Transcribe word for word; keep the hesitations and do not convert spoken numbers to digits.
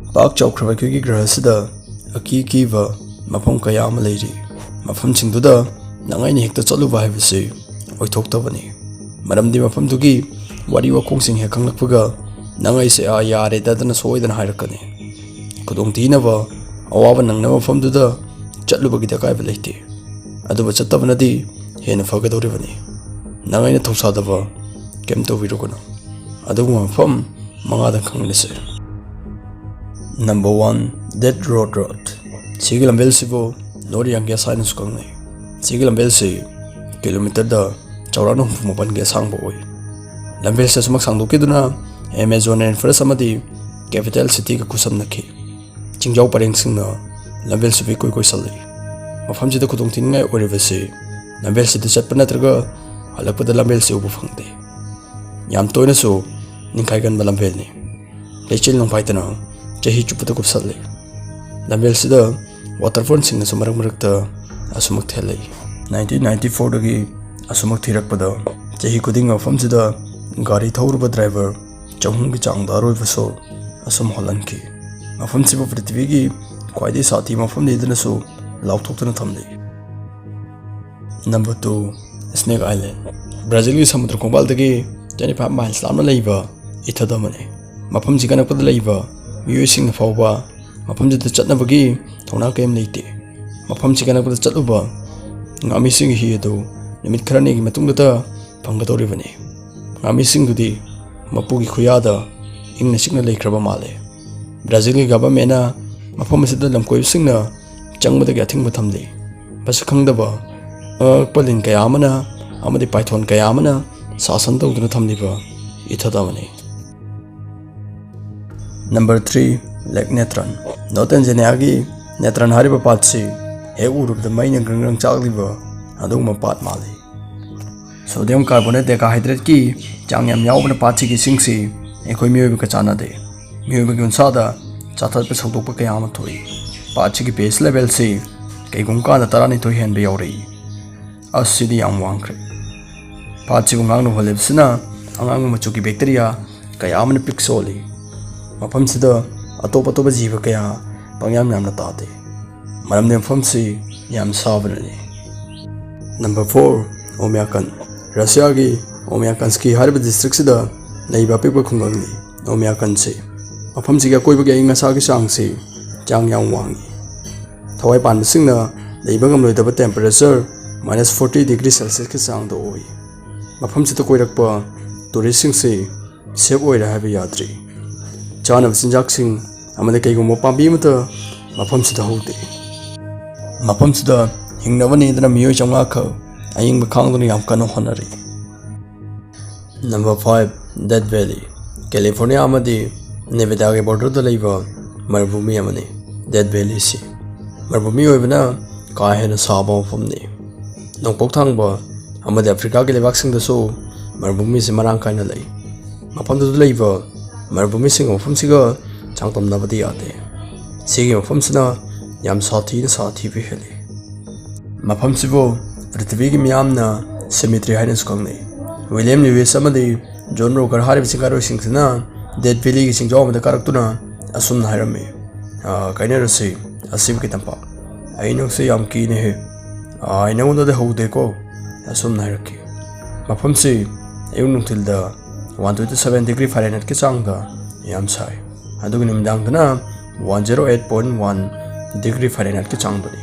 ꯄꯥꯛ ꯆꯥꯎꯈ꯭ꯔꯕ ꯑꯩꯈꯣꯏꯒꯤ ꯒ꯭ꯔꯍꯁꯤꯗ ꯑꯀꯤ ꯑꯀꯤꯕ ꯃꯐꯝ ꯀꯌꯥ ꯑꯃ ꯂꯩꯔꯤ꯫ ꯃꯐꯝꯁꯤꯡꯗꯨꯗ ꯅꯪ ꯑꯩꯅ ꯍꯦꯛꯇ ꯆꯠꯂꯨꯕ ꯍꯥꯏꯕꯁꯤ ꯑꯣꯏꯊꯣꯛꯇꯕꯅꯤ꯫ ꯃꯔꯝꯗꯤ ꯃꯐꯝꯗꯨꯒꯤ ꯋꯥꯔꯤ ꯋꯥꯈꯣꯡꯁꯤꯡ ꯍꯦꯛ ꯈꯪꯂꯛꯄꯒ ꯅꯪ ꯑꯩꯁꯦ "ꯑꯥ, ꯌꯥꯔꯦꯗ"ꯗꯅ ꯁꯣꯏꯗꯅ ꯍꯥꯏꯔꯛꯀꯅꯤ꯫ ꯈꯨꯗꯣꯡ ꯊꯤꯅꯕ ꯑꯋꯥꯕ ꯅꯪꯅꯕ ꯃꯐꯝꯗꯨꯗ ꯆꯠꯂꯨꯕꯒꯤꯗꯤ ꯑꯀꯥꯏꯕ ꯂꯩꯇꯦ꯫ ꯑꯗꯨꯕꯨ ꯆꯠꯇꯕꯅꯗꯤ ꯍꯦꯟꯅ ꯐꯒꯗꯧꯔꯤꯕꯅꯤ꯫ ꯅꯪ ꯑꯩꯅ ꯊꯧꯁꯥꯗꯕ ꯀꯩꯝ ꯇꯧꯕꯤꯔꯨꯒꯅꯨ꯫ ꯑꯗꯨꯒꯨꯝꯕ ꯃꯐꯝ ꯃꯉꯥꯗ ꯈꯪꯃꯤꯟꯅꯁꯦ꯫ Number one, Death Road Road꯫ ꯁꯤꯒꯤ ꯂꯝꯕꯦꯜꯁꯤꯕꯨ ꯂꯣꯔꯤꯌꯥꯡ ꯒꯦꯁ ꯍꯥꯏꯅꯁꯨ ꯈꯪꯅꯩ꯫ ꯁꯤꯒꯤ ꯂꯝꯕꯦꯜꯁꯤ ꯀꯤꯂꯣꯃꯤꯇꯔꯗ ꯆꯥꯎꯔꯥꯛꯅ ꯍꯨꯝꯐꯨ ꯃꯥꯄꯟꯒꯤ ꯑꯁꯥꯡꯕ ꯑꯣꯏ꯫ ꯂꯝꯕꯦꯜꯁꯤ ꯑꯁꯨꯃꯛ ꯁꯥꯡꯗꯣꯛꯈꯤꯗꯨꯅ ꯑꯦꯃꯦꯖꯣꯟ ꯔꯦꯟ ꯐꯣꯔꯦꯁ ꯑꯃꯗꯤ ꯀꯦꯄꯤꯇꯦꯜ ꯁꯤꯇꯤꯒ ꯈꯨꯠꯁꯝꯅꯈꯤ꯫ ꯆꯤꯡꯖꯥꯎ ꯄꯔꯦꯡꯁꯤꯡꯅ ꯂꯝꯕꯦꯜꯁꯤꯕꯨ ꯏꯀꯣꯏ ꯀꯣꯏꯁꯜꯂꯤ꯫ ꯃꯐꯝꯁꯤꯗ ꯈꯨꯗꯣꯡ ꯊꯤꯅꯤꯡꯉꯥꯏ ꯑꯣꯏꯔꯤꯕꯁꯤ ꯂꯝꯕꯦꯜꯁꯤꯗ ꯆꯠꯄ ꯅꯠꯇ꯭ꯔꯒ ꯍꯜꯂꯛꯄꯗ ꯂꯝꯕꯦꯜꯁꯤ ꯎꯕ ꯐꯪꯗꯦ꯫ ꯌꯥꯝ ꯇꯣꯏꯅꯁꯨ ꯅꯤꯡꯈꯥꯏꯒꯟꯕ ꯂꯝꯕꯦꯜꯅꯤ꯫ ꯂꯩꯆꯤꯜ ꯅꯣꯡꯐꯥꯏꯗꯅ ꯆꯍꯤ ꯆꯨꯞꯄꯗ ꯀꯨꯞꯁꯜꯂꯤ꯫ ꯂꯝꯕꯦꯜꯁꯤꯗ ꯋꯥꯇꯔꯐꯣꯜꯁꯤꯡꯅꯁꯨ ꯃꯔꯛ ꯃꯔꯛꯇ ꯑꯁꯨꯃꯛ ꯊꯦꯜꯂꯛꯏ꯫ ꯅꯥꯏꯟꯇꯤꯟ ꯅꯥꯏꯟꯇꯤ ꯐꯣꯔꯗꯒꯤ ꯑꯁꯨꯃꯛ ꯊꯤꯔꯛꯄꯗ ꯆꯍꯤ ꯈꯨꯗꯤꯡꯒꯤ ꯃꯐꯝꯁꯤꯗ ꯒꯥꯔꯤ ꯊꯧꯔꯨꯕ ꯗ꯭ꯔꯥꯏꯚꯔ ꯆꯍꯨꯝꯒꯤ ꯆꯥꯡꯗ ꯑꯔꯣꯏꯕ ꯁꯣꯔ ꯑꯁꯨꯝ ꯍꯣꯜꯍꯟꯈꯤ꯫ ꯃꯐꯝꯁꯤꯕꯨ ꯄ꯭ꯔꯤꯊꯤꯕꯤꯒꯤ ꯈ꯭ꯋꯥꯏꯗꯒꯤ ꯁꯥꯊꯤꯕ ꯃꯐꯝꯅꯤꯗꯅꯁꯨ ꯂꯥꯎꯊꯣꯛꯇꯨꯅ ꯊꯝꯂꯤ꯫ Number two, Snake Island꯫ ꯕ꯭ꯔꯥꯖꯤꯜꯒꯤ ꯁꯃꯨꯗ꯭ꯔ ꯈꯣꯡꯕꯥꯜꯗꯒꯤ twenty five miles ꯂꯥꯞꯅ ꯂꯩꯕ ꯏꯊꯠ ꯑꯃꯅꯤ꯫ ꯃꯐꯝꯁꯤꯒꯤ ꯑꯅꯛꯄꯗ ꯂꯩꯕ ꯃꯤꯑꯣꯏꯁꯤꯡꯅ ꯐꯥꯎꯕ ꯃꯐꯝꯁꯤꯗ ꯆꯠꯅꯕꯒꯤ ꯊꯧꯅꯥ ꯀꯔꯤꯝ ꯂꯩꯇꯦ꯫ ꯃꯐꯝꯁꯤꯒꯤ ꯑꯅꯛꯄꯗ ꯆꯠꯂꯨꯕ ꯉꯥꯃꯤꯁꯤꯡꯒꯤ ꯍꯤ ꯑꯗꯨ ꯅꯨꯃꯤꯠ ꯈꯔꯅꯤꯒꯤ ꯃꯇꯨꯡꯗꯇ ꯐꯪꯒꯗꯧꯔꯤꯕꯅꯤ꯫ ꯉꯥꯃꯤꯁꯤꯡꯗꯨꯗꯤ ꯃꯄꯨꯒꯤ ꯈꯨꯌꯥꯗ ꯏꯪꯅ ꯆꯤꯛꯅ ꯂꯩꯈ꯭ꯔꯕ ꯃꯥꯜꯂꯦ꯫ ꯕ꯭ꯔꯥꯖꯤꯜꯒꯤ ꯒꯚꯔꯟꯃꯦꯟꯅ ꯃꯐꯝ ꯑꯁꯤꯗ ꯂꯝꯀꯣꯏꯕꯁꯤꯡꯅ ꯆꯪꯕꯗꯒꯤ ꯑꯊꯤꯡꯕ ꯊꯝꯂꯤ꯫ ꯃꯁꯛ ꯈꯪꯗꯕ ꯑꯉꯛꯄ ꯂꯤꯟ ꯀꯌꯥ ꯑꯃꯅ ꯑꯃꯗꯤ ꯄꯥꯏꯊꯣꯟ ꯀꯌꯥ ꯑꯃꯅ ꯁꯥꯁꯟ ꯇꯧꯗꯨꯅ ꯊꯝꯂꯤꯕ ꯏꯊꯠ ꯑꯃꯅꯤ꯫ Number three, Lake Natron꯫ North Tanzania ꯒꯤ ꯅꯦꯇ꯭ꯔꯟ ꯍꯥꯏꯔꯤꯕ ꯄꯥꯠꯁꯤ ꯍꯦꯛ ꯎꯔꯨꯕꯗ ꯃꯩꯅ ꯒ꯭ꯔꯪ ꯒ꯭ꯔꯪ ꯆꯥꯛꯂꯤꯕ ꯑꯗꯨꯒꯨꯝꯕ ꯄꯥꯠ ꯃꯥꯜꯂꯤ꯫ Sodium carbonate tetrahydride-ꯀꯤ ꯆꯥꯡ ꯌꯥꯝ ꯌꯥꯎꯕꯅ ꯄꯥꯠꯁꯤꯒꯤ ꯏꯁꯤꯡꯁꯤ ꯑꯩꯈꯣꯏ ꯃꯤꯑꯣꯏꯕꯒ ꯆꯥꯟꯅꯗꯦ꯫ ꯃꯤꯑꯣꯏꯕꯒꯤ ꯎꯟꯁꯥꯗ ꯆꯥꯊꯠꯄ ꯁꯧꯗꯣꯛꯄ ꯀꯌꯥ ꯑꯃ ꯊꯣꯛꯏ꯫ ꯄꯥꯠꯁꯤꯒꯤ pH level-ꯁꯤ ꯀꯩꯒꯨꯝꯕ ꯀꯥꯟꯗ ꯇꯔꯥꯅꯤꯊꯣꯏ ꯍꯦꯟꯕ ꯌꯥꯎꯔꯛꯏ꯫ ꯑꯁ, ꯁꯤꯗꯤ ꯌꯥꯝ ꯋꯥꯡꯈ꯭ꯔꯦ꯫ ꯄꯥꯠꯁꯤꯕꯨ ꯉꯥꯡꯅ ꯍꯣꯜꯂꯤꯕꯁꯤꯅ ꯑꯉꯥꯡꯕ ꯃꯆꯨꯒꯤ bacteria ꯀꯌꯥ ꯑꯃꯅ ꯄꯤꯛ ꯁꯣꯜꯂꯤ꯫ ꯃꯐꯝꯁꯤꯗ ꯑꯇꯣꯞ ꯑꯇꯣꯞꯄ ꯖꯤꯕ ꯀꯌꯥ ꯄꯪꯌꯥꯝ ꯌꯥꯝꯅ ꯇꯥꯗꯦ꯫ ꯃꯔꯝꯗꯤ ꯃꯐꯝꯁꯤ ꯌꯥꯝ ꯁꯥꯕꯅꯅꯤ꯫ Number four, ꯑꯣꯃꯤꯌꯥꯀꯟ꯫ ꯔꯁꯤꯌꯥꯒꯤ ꯑꯣꯃꯤꯌꯥꯀꯟꯁꯀꯤ ꯍꯥꯏꯔꯤꯕ ꯗꯤꯁꯇ꯭ꯔꯤꯛꯁꯤꯗ ꯂꯩꯕ ꯑꯄꯤꯛꯄ ꯈꯨꯡꯒꯪꯅꯤ ꯑꯣꯃꯤꯌꯥꯀꯟꯁꯤ꯫ ꯃꯐꯝꯁꯤꯒꯤ ꯑꯀꯣꯏꯕꯒꯤ ꯑꯏꯪ ꯑꯁꯥꯒꯤ ꯆꯥꯡꯁꯤ ꯆꯥꯡ ꯌꯥꯝ ꯋꯥꯡꯏ꯫ ꯊꯋꯥꯏ ꯄꯥꯟꯕꯁꯤꯡꯅ ꯂꯩꯕ ꯉꯝꯂꯣꯏꯗꯕ ꯇꯦꯝꯄꯔꯦꯆꯔ ꯃꯥꯏꯅꯁ ꯐꯣꯔꯇꯤ ꯗꯤꯒ꯭ꯔꯤ ꯁꯦꯜꯁꯤꯌꯁꯀꯤ ꯆꯥꯡꯗ ꯑꯣꯏ꯫ ꯃꯐꯝꯁꯤꯗ ꯀꯣꯏꯔꯛꯄ ꯇꯨꯔꯤꯁꯁꯤꯡꯁꯤ ꯁꯦꯐ ꯑꯣꯏꯔꯦ ꯍꯥꯏꯕ ꯌꯥꯗ꯭ꯔꯤ꯫ ꯆꯥꯅꯕ ꯆꯤꯟꯖꯥꯛꯁꯤꯡ ꯑꯃꯗꯤ ꯀꯩꯒꯨꯝꯕ ꯄꯥꯝꯕꯤ ꯑꯃꯠꯇ ꯃꯐꯝꯁꯤꯗ ꯍꯧꯗꯦ꯫ ꯃꯐꯝꯁꯤꯗ ꯍꯤꯡꯅꯕꯅꯦꯗꯅ ꯃꯤꯑꯣꯏ ꯆꯥꯝꯃꯉꯥ ꯈꯛ ꯑꯏꯪꯕ ꯈꯥꯡꯗꯨꯅ ꯌꯥꯝ ꯀꯟꯅ ꯍꯣꯠꯅꯔꯤ꯫ Number five, date valley. California ꯑꯃꯗꯤ ꯅꯦꯚꯥꯗꯥꯒꯤ ꯕꯣꯔꯗꯔꯗ ꯂꯩꯕ ꯃꯔꯨꯚꯨꯃꯤ ꯑꯃꯅꯤ ꯗꯦꯠ ꯚꯦꯂꯤꯁꯤ꯫ ꯃꯔꯨꯚꯨꯃꯤ ꯑꯣꯏꯕꯅ ꯀꯥ ꯍꯦꯟꯅ ꯁꯥꯕ ꯃꯐꯝꯅꯤ꯫ ꯅꯣꯡꯄꯣꯛ ꯊꯪꯕ ꯑꯃꯗꯤ ꯑꯐ꯭ꯔꯤꯀꯥꯒꯤ ꯂꯩꯕꯥꯛꯁꯤꯡꯗꯁꯨ ꯃꯔꯨꯚꯨꯃꯤꯁꯤ ꯃꯔꯥꯡ ꯀꯥꯏꯅ ꯂꯩ꯫ ꯃꯐꯝꯗꯨꯗ ꯂꯩꯕ ꯃꯔꯨꯚꯨꯃꯤꯁꯤꯡꯒ ꯃꯐꯝꯁꯤꯒ ꯆꯥꯡꯗꯝꯅꯕꯗꯤ ꯌꯥꯗꯦ꯫ ꯁꯤꯒꯤ ꯃꯐꯝꯁꯤꯅ ꯌꯥꯝ ꯁꯥꯊꯤꯅ ꯁꯥꯊꯤꯕ ꯍꯦꯜꯂꯤ꯫ ꯃꯐꯝꯁꯤꯕꯨ ꯄ꯭ꯔꯤꯊꯤꯕꯤꯒꯤ ꯃꯤꯌꯥꯝꯅ ꯁꯤꯃꯤꯇ꯭ꯔꯤ ꯍꯥꯏꯅꯁꯨ ꯈꯪꯅꯩ꯫ ꯋꯤꯂꯤꯌꯝ ꯂꯨꯏꯁ ꯑꯃꯗꯤ ꯖꯣꯟ ꯔꯣꯒꯔ ꯍꯥꯏꯔꯤꯕ ꯆꯤꯡꯀꯥꯔꯣꯏꯁꯤꯡꯁꯤꯅ ꯗꯦꯠ ꯚꯦꯂꯤꯒꯤ ꯆꯤꯡꯖꯥꯎ ꯑꯃꯗ ꯀꯥꯔꯛꯇꯨꯅ ꯑꯁꯨꯝꯅ ꯍꯥꯏꯔꯝꯃꯤ, "ꯑ, ꯀꯥꯏꯅꯔꯁꯤ, ꯑꯁꯤꯕꯒꯤ ꯇꯝꯄꯥꯛ꯫ ꯑꯩ ꯅꯪꯁꯦ ꯌꯥꯝ ꯀꯤꯅꯦꯍꯦ꯫ ꯑ, ꯑꯩ ꯅꯉꯣꯟꯗꯗꯤ ꯍꯧꯗꯦꯀꯣ," ꯑꯁꯨꯝꯅ ꯍꯥꯏꯔꯛꯈꯤ꯫ ꯃꯐꯝꯁꯤ ꯑꯌꯨꯛ ꯅꯨꯡꯊꯤꯜꯗ ꯋꯥꯟ ꯇ꯭ꯋꯦꯟꯇꯤ ꯁꯚꯦꯟ ꯗꯤꯒ꯭ꯔꯤ ꯐꯥꯔꯦꯟꯍꯥꯏꯠꯀꯤ ꯆꯥꯡꯗ ꯌꯥꯝ ꯁꯥꯏ, ꯑꯗꯨꯒ ꯅꯨꯃꯤꯗꯥꯡꯗꯅ one zero eight point one degree ꯐꯥꯔꯦꯟꯍꯥꯏꯠꯀꯤ ꯆꯥꯡꯗꯅꯤ꯫